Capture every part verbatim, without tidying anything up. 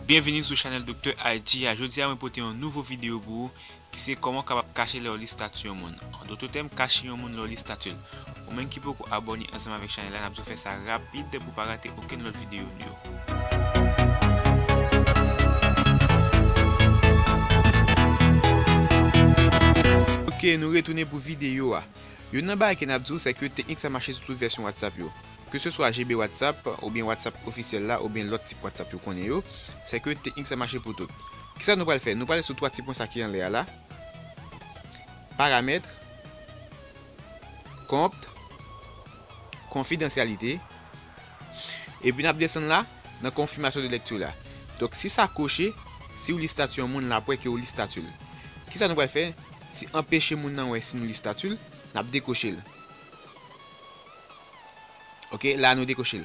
Byenvini sou chanèl Doktè Haïti a. Jodi a, mwen pote yon nouvo videyo pou ou, ki se kòman w kapab kache lè w li stati yon moun. An dòt tèm, kache yon moun lè w li stati l. Ou menm ki poko abòne ansanm avèk chanèl la, n ap tou fè sa rapid pou w pa rate okenn lòt videyo nou yo. Ok, nou retounen pou videyo a. Youn nan bagay ke n ap di w, se ke teknik sa mache sou tout vèsyon WhatsApp yo. Ke se swa G B WhatsApp, oubyen WhatsApp ofisyèl la, oubyen lòt tip WhatsApp yo konnen yo, se ke teknik sa mache pou tout. Kisa nou pral fè? Nou pral sou twa ti pwen sa ki anlè a la. Paramèt, kont, konfidansyalite, epi n ap desann la, nan konfimasyon de lèkti la. Donk, si sa koche, si w li stati yon moun, l ap wè ke w li stati l. Kisa nou pral fè? Si anpeche moun nan wè si nou li stati l, n ap dekoche l. Ok, la nou dekoche l.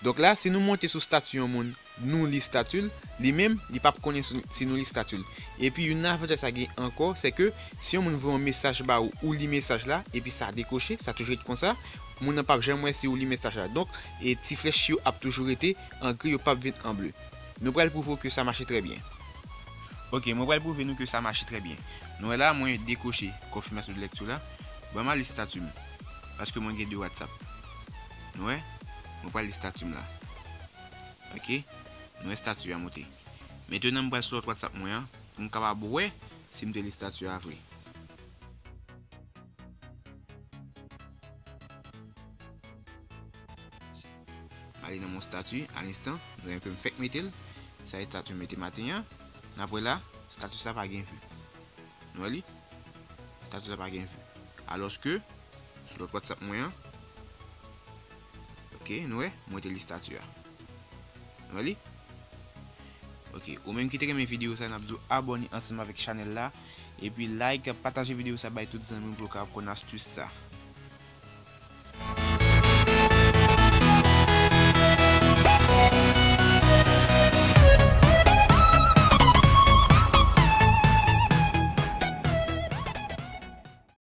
Donk la, si nou monte sou stati yon moun, nou li stati l, li menm, li p ap konnen si, si nou li stati l. Epi, youn nan avantaj sa gen ankò, se ke si yon moun voye yon mesaj ba ou, ou li mesaj la, epi sa dekoche, sa toujou ret konsa, moun nan p ap janm wè si ou li mesaj la. Donk, e ti flèch yo ap toujou rete an gri, yo p ap vin an ble. Nou pral pwouve w ke sa mache trè byen. Ok, mwen pral pwouve nou ke sa mache trè byen. Nou wè la, mwen dekoche konfimasyon de lèkti la. Ban m al li stati m. Paske mwen gen de WhatsApp. Nou wè? Mwen pral li stati m la. Ok? Nou wè stati a monte. Mentnan, m pral sou lòt WhatsApp mwen an, pou m kapab wè si m te li stati a vre. M ale nan mon stati, a linstan, nou wè ke m fèk mete l. Sa e stati m mete maten an. N ap wè la, stati sa pa gen vi. Nou wè li? Stati sa pa gen vi. Alòske, sou lòt WhatsApp mwen an, ok, nou wè, mwen te li stati a. Nou wè li? Ok, ou menm ki te renmen videyo sa, n ap di w abòne ansanm avèk chanèl la. Epi like, pataje videyo sa bay tout zanmi w pou yo kapab konn astis sa.